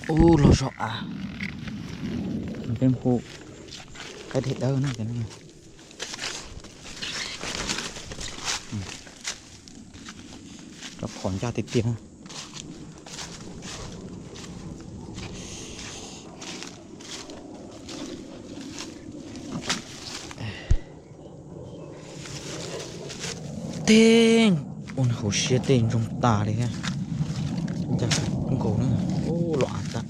Ub, los zog av, peb hu qaib deg dawb na. Rau phom ncaj tiag tiag. Tej, ua hauv siab tej ntsoog tas li thiab. Ncaj nkaus na. Ub, los av tag.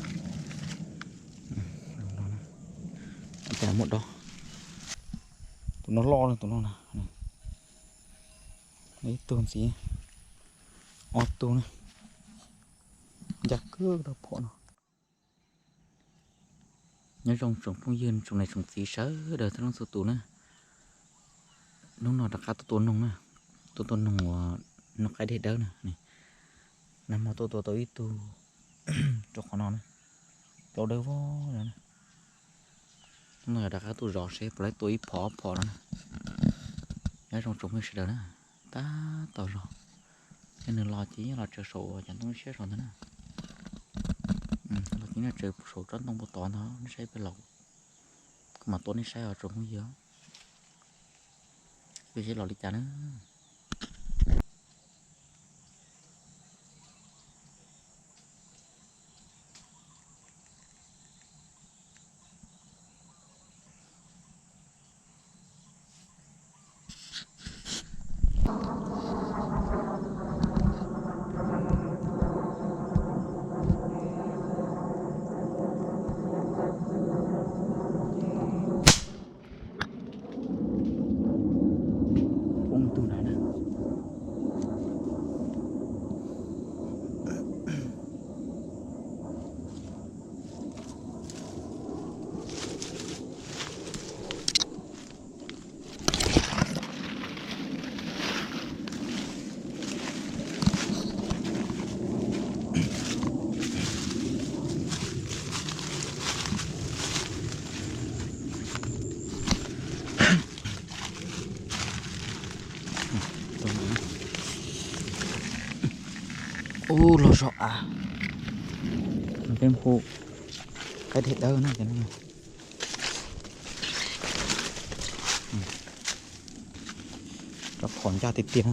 Cas muaj dob. Tus no loj na, tus no na. Ib tug ntxiv, ob tug na. Ncaj kawg rau phom no. Nyob zoo tsoom phooj ywg, tsoom niam tsoom txiv sawv daws txhua leej txhua tus na. Hnub no rov qab tuaj tua noog na, tuaj tua noog uas noog qaib deg dawb na. Nag hmo tuaj tua tau ib tug rau qhov no na, rau dawb vog no na. Hnub no yog rov qab tuaj zov seb puas laib tua ib phom ob phom no na. Nyob zoo tsoom phooj ywg sawv daws na, tab tom zog. Yog nws los ces yeej los tsaws saum cov ntoo siab saud ntag na. Los ces yeej tsaws saum tsob ntoo puag tod ntag, nej saib peb los, kuv mam tuaj nej saib os tsoom phooj ywg. Peb saib los li cas na. Poob tus nrad na. Ub, los zog av, peb hu qaib deg dawb na. Rau phom ncaj tiag tiag.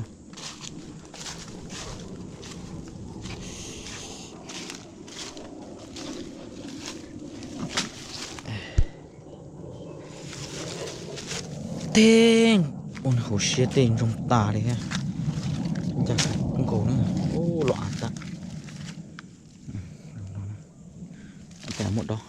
Tej, ua hauv siab tej ntsoog tas li thiab. Ncaj nkaus na. Ub, los av tag. Cas muaj dob.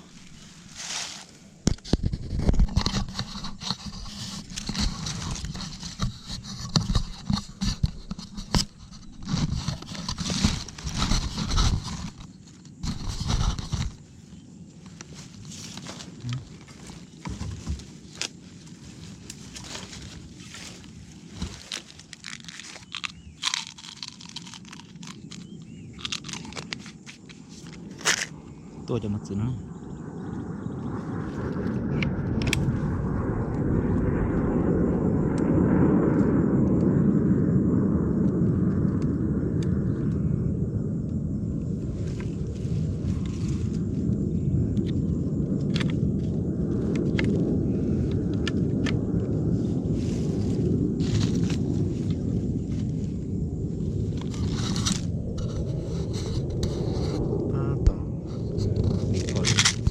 Tuaj cov mos txwv no. Tab tom li phom li.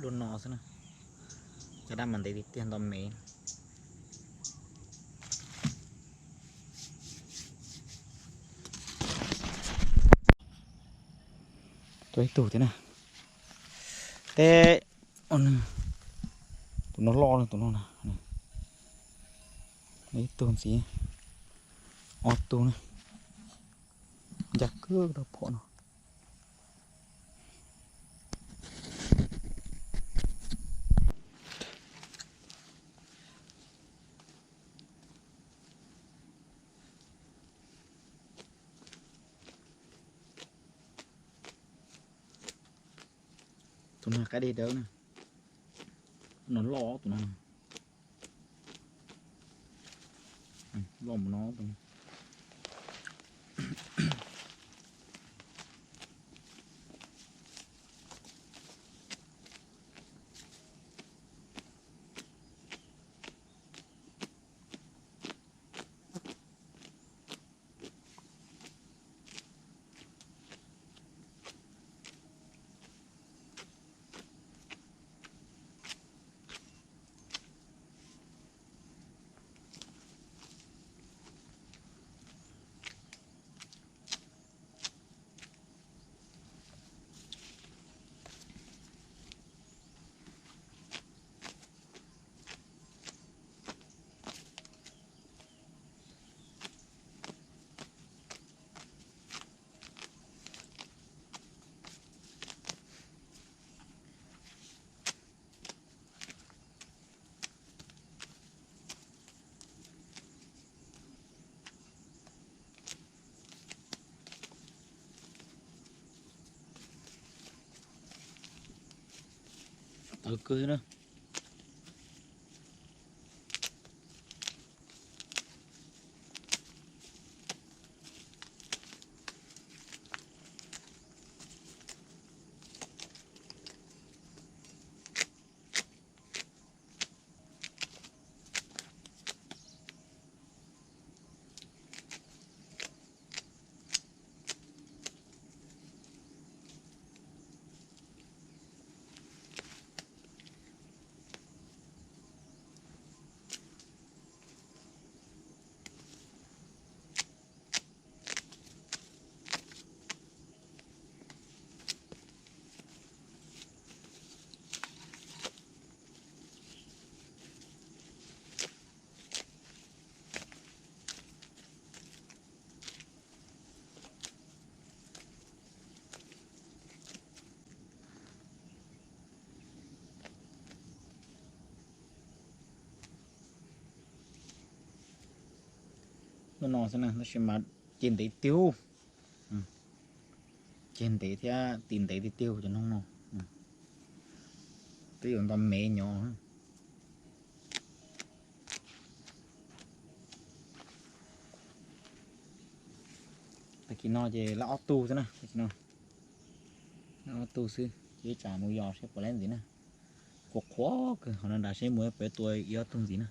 Dua no xwb na. Cov dab mas ntev tiag tiag nto mev. Tuaj ib tug thiab na. Teb, tus no loj na, tus no na. Ib tug ntxiv, ob tug na. Ncaj kawg rau phom no. Tus no qaib dej dawb na. No loj tus no. Loj mus no. Tawv kawg na. Lub no xwb na, tab sis mas ceg ntev tiag. Ceg ntev thiab tis ntev tiag tiag cov noog no. Twb yuav nto mev nyob. Tag kis no ces lawv ob tug xwb na, tag kis no lawv ob tug xwb, ces tsam mus yos seb puas lab ntxiv na. Qhuav qhuav kawg, ho no nrad seb mus pem tua ib ob tug ntxiv na.